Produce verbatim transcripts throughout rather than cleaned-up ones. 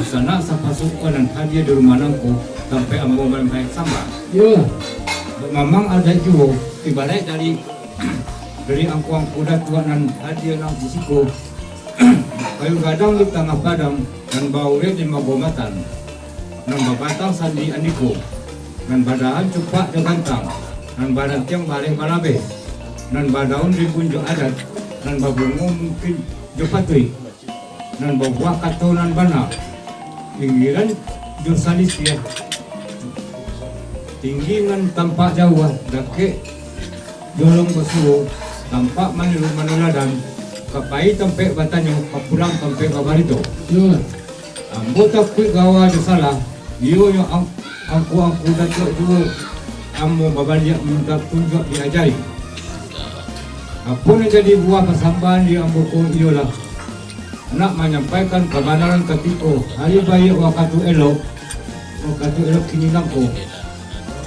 Sanak sapasuak nan hadir di rumah nangko, tampek ambo mamakai sambah. Iyo. Mamang adaik juo, ibaraik dari, dari angku-angku datuak nan hadir nan di siko. Kayu gadang di tangah padang, nan baurek di mago matan, nan babatang sandi andiko, nan badahan cupak jo gantang, nan barantiang bareh balabeh, nan badaun rimbun jo adat, nan babungo mungkin jo patuik, nan babuah kato nan bana, pinggiran jo salisiah, tinggi nan tampak jauah, dakek jolong basuo, tampak maniru manuladan, ka pai tampek batanyo, ka pulang tampek babarito. Iyo. Ambo takuik gawa jo salah, iyo nyo ang-, angku-angku datuak juo ambo babaliak mintak tunjuak diajari. Apo nan jadi buah pasambahan di ambo ko iyolah, nak manyampaikan kabanaran katiko hari baiak wakatu elok, wakatu elok kini nangko.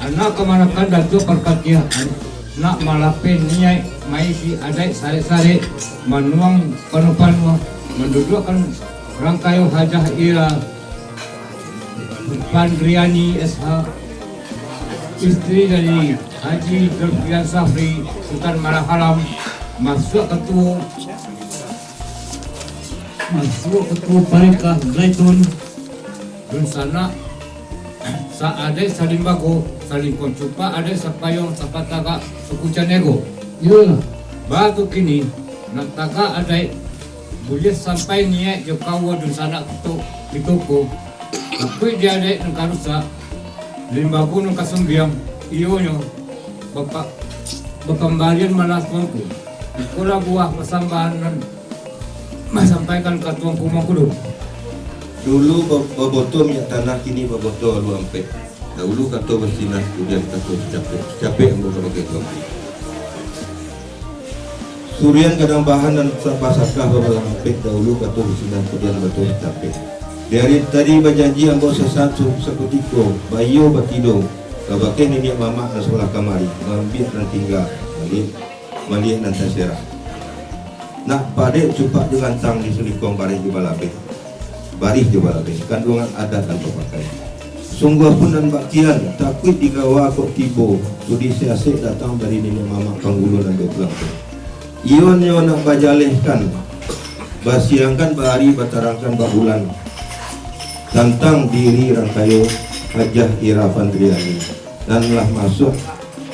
Anak kamanakan Datuak Parpatiah, nak malapeh niaik maisi adaik sarek-sarek, manuang panuah-panuah, manduduakkan rangkayo Hajah Ira Pandriani S H, istri dari Haji Zulfian Safri, Sutan Marah Alam, masuak katuo, masuak katuo parikah Zaitun, dunsanak, saadaik salimbago, salingkuang cupak adaik sapayuang sapatagak suku Caniago. Iyolah. Baa tu kini, nak tagak adaik, buliah sampai niaik jo kaua dunsanak kito, kito ko, takuik di adaik nan ka rusak, limbago nan ka sumbiang, iyonyo bapa-, bapambarian malah Tuanku. Ikolah buah pasambahan nan basampaikan ka Tuanku Mangkudu. Dulu ba-, baboto minyak tanah, kini baboto alu ampek. Dahulu kato basinan, kudian kato sacapek. Sacapek ambo kabake Tuanku. Surian gadang bahan nan sa-, basakah babalah ampek, dahulu kato basinan, kudian kato sacapek. Di ari tadi bajanji ambo sasaat su-, sakutiko, baiyo batido, kabake niniak mamak nan sabalah kamari, maambiak nan tingga, baliak. Maliek nan tasarah. Nak padek cupak jo gantang di sulingkuang bareh jo balabeh. Barih jo balabeh, kanduangan adat nan bapakai. Sungguah pun nan bak kian, takuik digawa kok tibo, sudi siasek datang dari niniak mamak panggulu nan bapulang tu. Iyonyo nak bajalehkan, basiangkan bahari, batarangkan babulan, tantang diri rangkayo Hajah Ira Pandriani. Nan lah masuak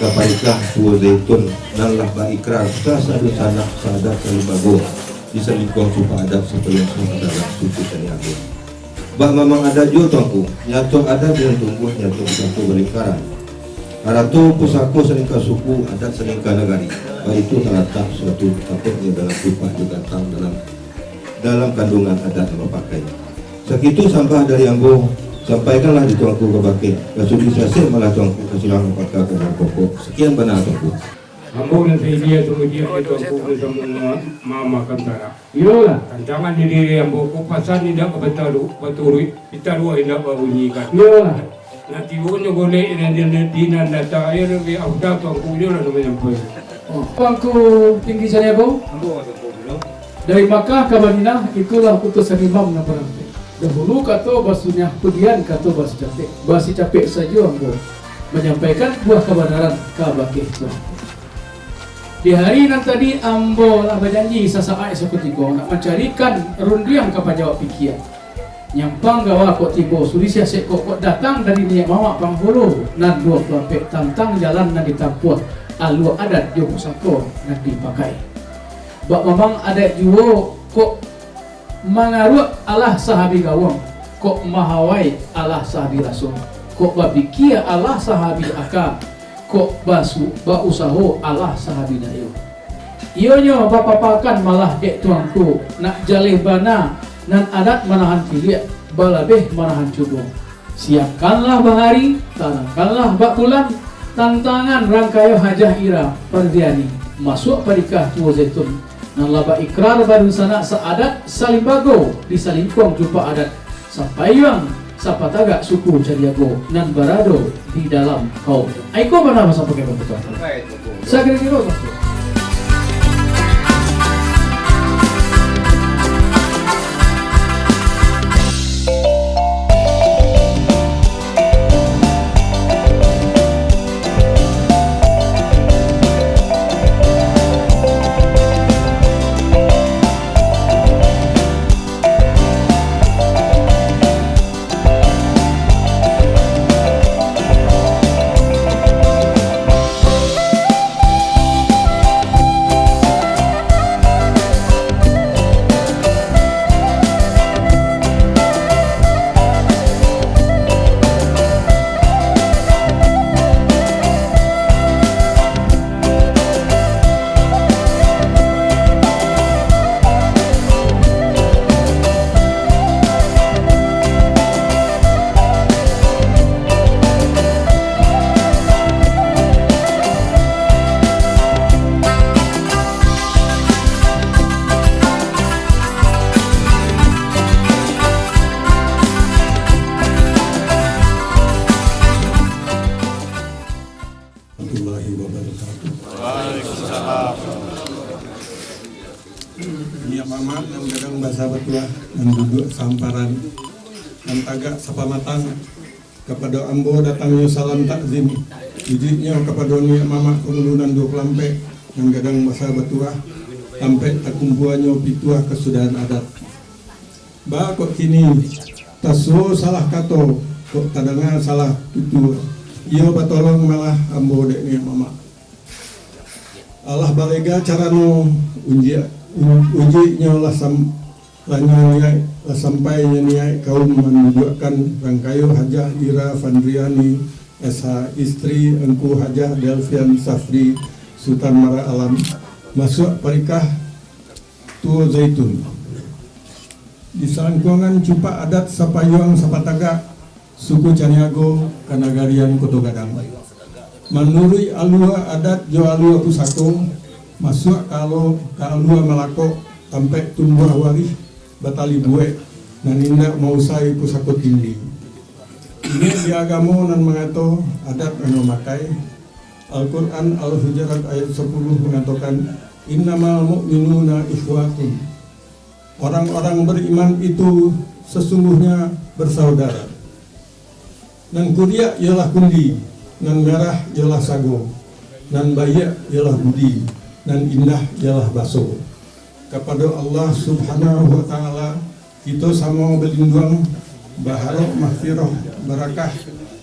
ka parikah tuo Zaitun, nan lah baikrar sah sadunsanak, saadat salimbago, di salingkuang cupak adat sapayuang sapatagak suku Caniago. Bak mamang adat juo Tuanku, nyato adat nan tumbuah, nyato pusako balingkaran. Arato pusako salingka suku, adat salingka nagari, baitu talatak suatu tapeknyo dalam cupak jo gantang dalam dalam kanduangan adat nan bapakai. Sakitu sambah dari ambo, sampaikanlah di Tuanku kabake, ka sudi siasek malah Tuanku ka silang bapaka ka dalam pokok. Sakian bana Tuanku. Ambo nan saidia sumudiak di Tuanku basamo ma-, ma-, makan tarak. Iyolah. Tantangan di diri ambo ko pasan indak ka bataru-, baturuik, ditaruah indak babunyi kan. Iyolah. Nah, tibo nyo golek nan di, di, di nan data, iyo labiah afdal Tuanku nyo lah nan manyampaikan. Oh. Tuanku Tinggi Caniago. Ambo Tuanku dulu. Dari Makkah ka Madinah, itulah utusan imam nan parampek. Dahulu kato basuniah, kudian kato basicapek. Basicapek sajo ambo manyampaikan buah kabanaran kabake Tuanku. Di hari nan tadi ambo lah bajanji sasaat sakutiko nak mancarikan rundiang ka pajawab pikia. Nyampang gawa kok tibo, sudi siasek kok, kok datang dari niniak mamak panghulu nan duo puluah ampek tantang jalan nan ditampuah, alua adat jo pusako nan dipakai. Bak mamang adaik juo kok mangaruak alah sahabi gawang, kok mahawai alah sahabi raso, kok bapikia alah sahabi aka, kok basu-, bausaho alah sahabi dayo. Iyonyo bapapakan malah dek Tuanku, nak jaleh bana, nan adat manahan tiliak, balabeh manahan cubo. Siangkanlah bahari, tarangkanlah bak bulan, tantangan rangkayo Hajah Ira Pardiani, masuak parikah tuo Zaitun, nan lah baikrar badunsanak saadat salimbago di salingkuang cupak adat, sapayuang sapatagak suku Caniago nan barado di dalam kaum. Aiko bana masa pakai batutuan. Sakira-kira batutuan. Nan duduak samparan, nan tagak sapamatang, kapado ambo datangnyo salam takzim, ujuiknyo kapado niniak mamak pangulu nan duo puluah ampek, nan gadang basa batuah, tampek takumpuanyo pituah kasudahan adat. Ba kok kini, tasuo salah kato, kok tadanga salah tutua, iyo batolong malah ambo dek niniak mamak. Alah balega carano, unjiak, un-, ujuiknyo lah sam-, lah nyo niaik, lah sampai nyo niaik kaum manduduakkan rangkayo Hajah Ira Fandriani, S H, istri Engku Hajah Delvian Safri, Sutan Mara Alam, masuak parikah Tuo Zaitun. Di salangkuangan cupak adat sapayuang sapatagak, suku Caniago, kanagarian Koto Gadang. Manuruik alua adat jo alua pusako, masuak ka alo-, ka alua Malakok, tampek tumbuah warih, batali buek, nan indak mausai pusako tinggi. Ingek di agamo nan mangato, adat nan mamakai. Al-Quran Al-Hujurat ayat sapuluah mangatokan, "Innamal mu'minuna ikhwatun." Orang-orang beriman itu sesungguhnya bersaudara. Nan kudiak ialah kundi, nan merah ialah sago, nan baiak ialah budi, nan indah ialah baso. Kapado Allah Subhanahu wa Ta'ala, kito samo balinduang, baharok maghfirah, barakah,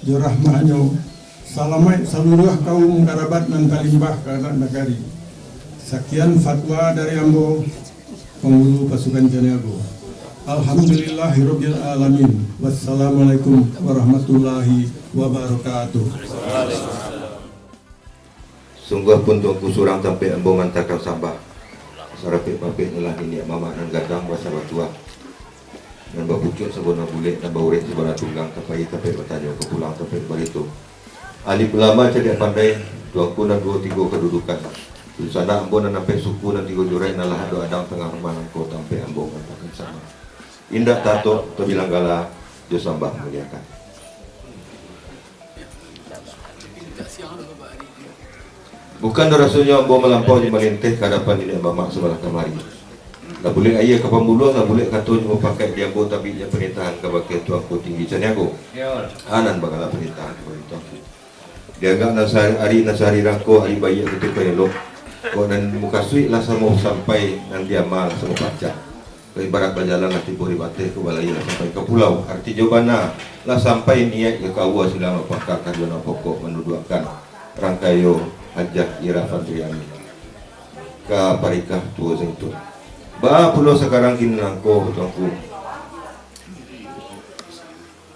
jo rahmah-Nyo, salamaik saluruah kaum karabat nan talimbah ka anak nagari. Sakian fatwa dari ambo, Pangulu Pasukan Caniago. Alhamdulillahirabbil alamin. Wassalamualaikum warahmatullahi wabarakatuh. Sungguahpun Tuanku surang tampek ambo mantakan sambah. Sarapek-papek nyo lah niniak mamak nan gadang basa batuah, nan bapucuak sabuah bulek, nan baurek sabuah tunggang, ka pai tampek batanyo, ka pulang tampek barito. Alim ulama cadiak pandai, Tuanku nan duo tigo kadudukan. Dunsanak ambo nan ampek suku, nan tigo jurai, nan lah ado adang tangah rumah nangko, tampek ambo mantakan sambah. Indak tatok tabilang gala, jo sambah muliakan. Bukan rasonyo ambo malampau jo malinteh ka adapan niniak mamak sabalah kamari. Lah bulek aia ka pambuluah, lah bulek kato jo mupakaik di ambo, tabiknyo parintahan kabake Tuanku Tinggi Caniago. Ha, nan bagala parintahan kabake Tuanku. Dianggap nan sahari, ari nan sahari rangko, ari baiak kito ka elok. Kok nan mukasuik lah samo sampai, nan diama lah samo pacah. Ibarat bajalan lah tibo di bateh, ka balai lah sampai ka pulau. Arti jo bana, lah sampai niaik jo kaua, silang bapakak, kaduo nan pokok manduduakkan rangkayo Hajah Ira Fandriani ka parikah tuo Zaitun. Ba pulo sakarang kini nangko, Tuanku.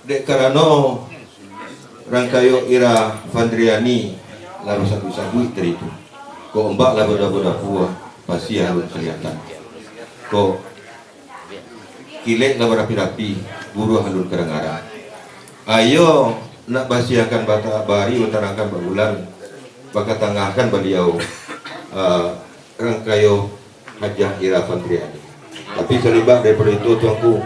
Dek karano rangkayo Ira Fandriani lah basabuik-sabuik tadi tu. Kok ombak lah badabu-dabu, pasia alun kaliatan. Kok kilek lah barapi-rapi, guruah alun kadangaran. Ayo nak basiahkan bata-, bahari, batarangkan babulan, bakatangahkan baliau, ah, rangkayo Hajah Ira Fandriani. Tapi salibak daripado itu, Tuanku,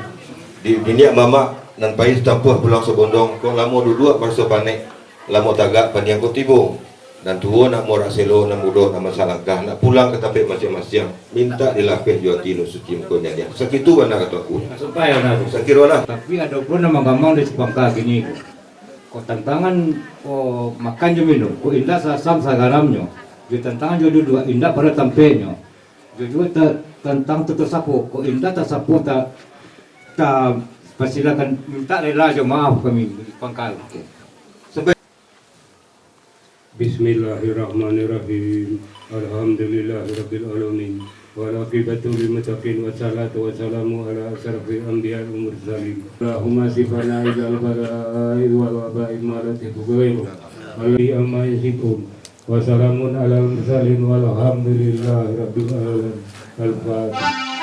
di, niniak mamak nan pai satampuah pulang sabondong, kok lamo duduak maraso panek, lamo tagak paniang kok tibo. Nan tuo nak morak selo, nan mudo nak masalangkah, nak pulang ka tampek masiang-masiang, mintak dilapeh jo ati nan suci muko nyadiah. Sakitu bana ka Tuanku. Sakirolah. Tapi ado pulo nan manggamang di sapangka kini ko. Kok tantangan, ko makan jo minum, kok indak saasam saagaramnyo, jo tantangan jo duduak indak pado tampeknyo. Jo juo ta-, tantang tutup sapo, kok indak tasapo ta-, ta-, pasilakan mintak rila jo maaf kami di pangka. Bismillahirrahmanirrahim. Alhamdulillahirabbil alamin. Wal aqibatu lil muttaqin, wassalatu wassalamu ala asyrafil anbiya'i wal mursalin. Allahumma syifana ilal bala'i wal waba'i ma la taqdiru alaihi amma yasifun. Wa salamun alal mursalin walhamdulillahi rabbil alamin. Al-Fatihah.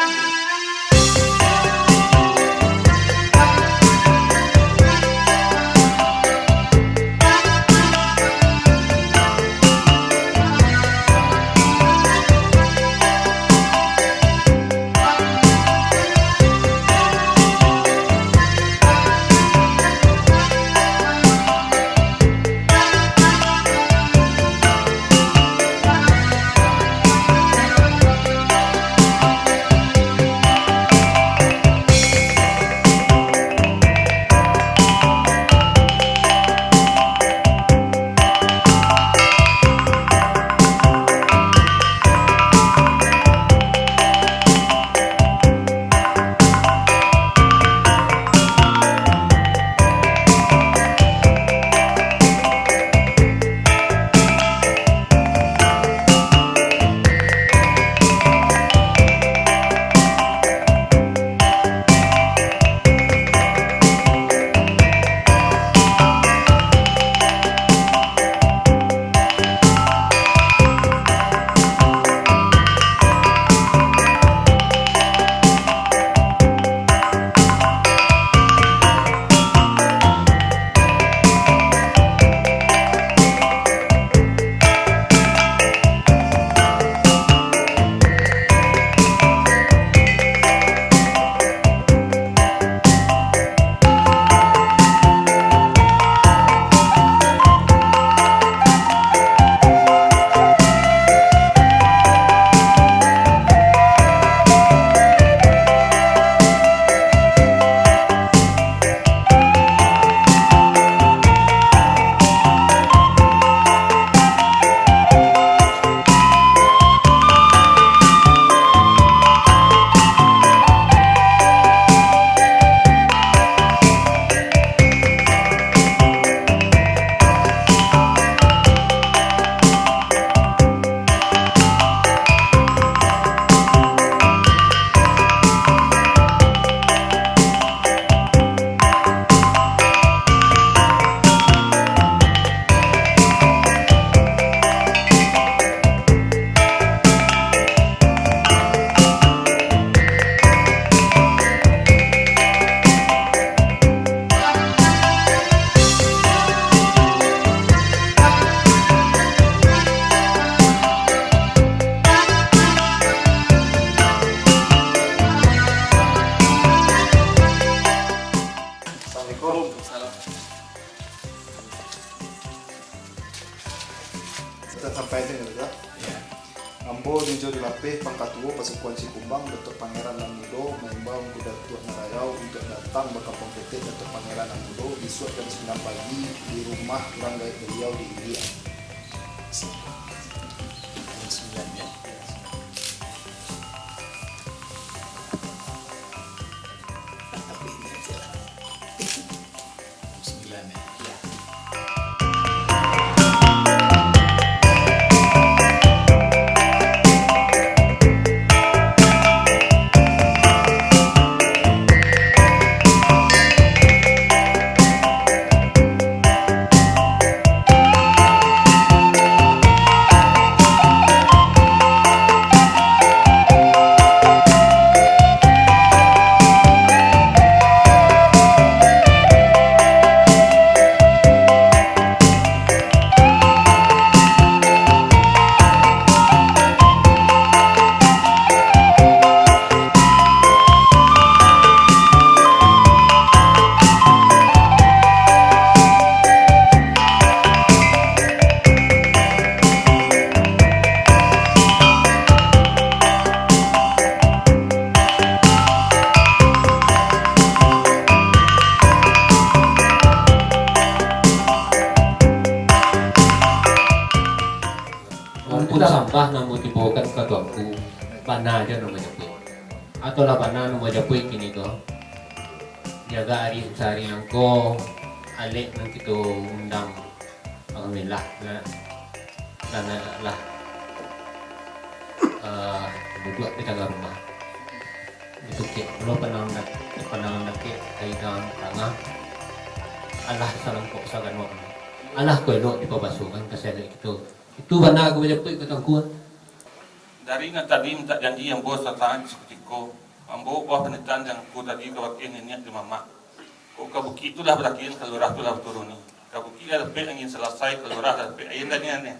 Tasampaian tu, Datuak. Ambo Nijo Dilapeh, pangkatuo pasukuan Sikumbang, Datuak Pangeran Nan Mudo, maimbau Angku Datuak Narayau untuak datang ba Kampuang Ketek Datuak Pangeran Nan Mudo, bisuak jam sambilan pagi, di rumah urang gaek baliau di Iliak. Jam sambilan, yo? Tapi ini aja lah. Jam sambilan, yo? Yo. Ampun sambah nan ambo tibokan ka Tuanku, bana jo nan ambo japuik. Atau lah bana nan ambo japuik kini ko. Di agak ari sahari nangko, alek nan kito undang, alhamdulillah, lah, lah, lah, lah, eh, duduak di tangah rumah. Ditukik pulo pandangan dak-, pandangan dakek ka idangan tangah. Alah salangkok saganok. Alah ko elok dipabasokan ka si alek kito. Itu bana ambo bajapuik ka Tuanku. Dari nan tadi mintak janji ambo sasaat sakutiko. Ambo buah panitahan nan angku tadi ka bakeh niniak jo mamak. Kok ka bukik tu lah badakian, ka lurah tu lah baturun ni. Ka bukik lah dapek angin salasai, ka lurah lah dapek aia nan aneh-aneh.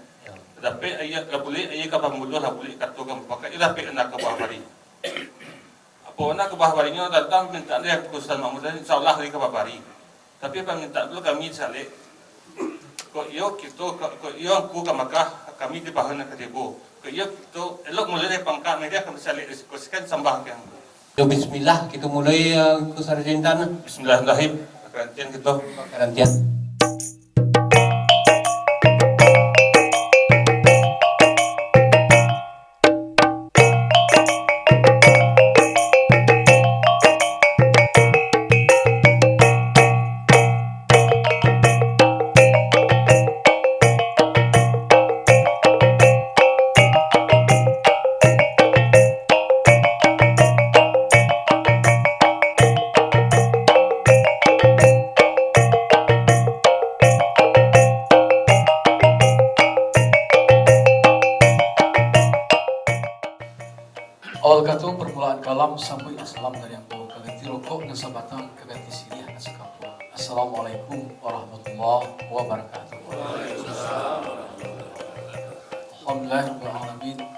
Dapek aia lah bulek, aia ka pambuluah lah bulek, kato ka mupakaik lah dapek anak ka buah bari. Apo anak ka buah barinyo tantang pamintaan dari angku Sutan Makmur tadi, insya Allah lai ka babari. Tapi pamintaan tu kami salek. Kok iyo kito, kok, kok iyo angku ka Makkah, kami di pahan ka tibo. Kok iyo kito elok mulai dari pangka, mari kami salek risiko sekian sambah ka angku. Yo, bismillah, kito mulai, eh, angku Sarjentana. Bismillahirrahmanirrahim. Karantian kito. Karantian. Awal kato, parmulaan kalam, sambuik salam dari ambo, ka ganti rokok nan sabatang, ka ganti siriah nan sakampua. Assalamualaikum warahmatullahi wabarakatuh. Alhamdulillahirabbil alamin.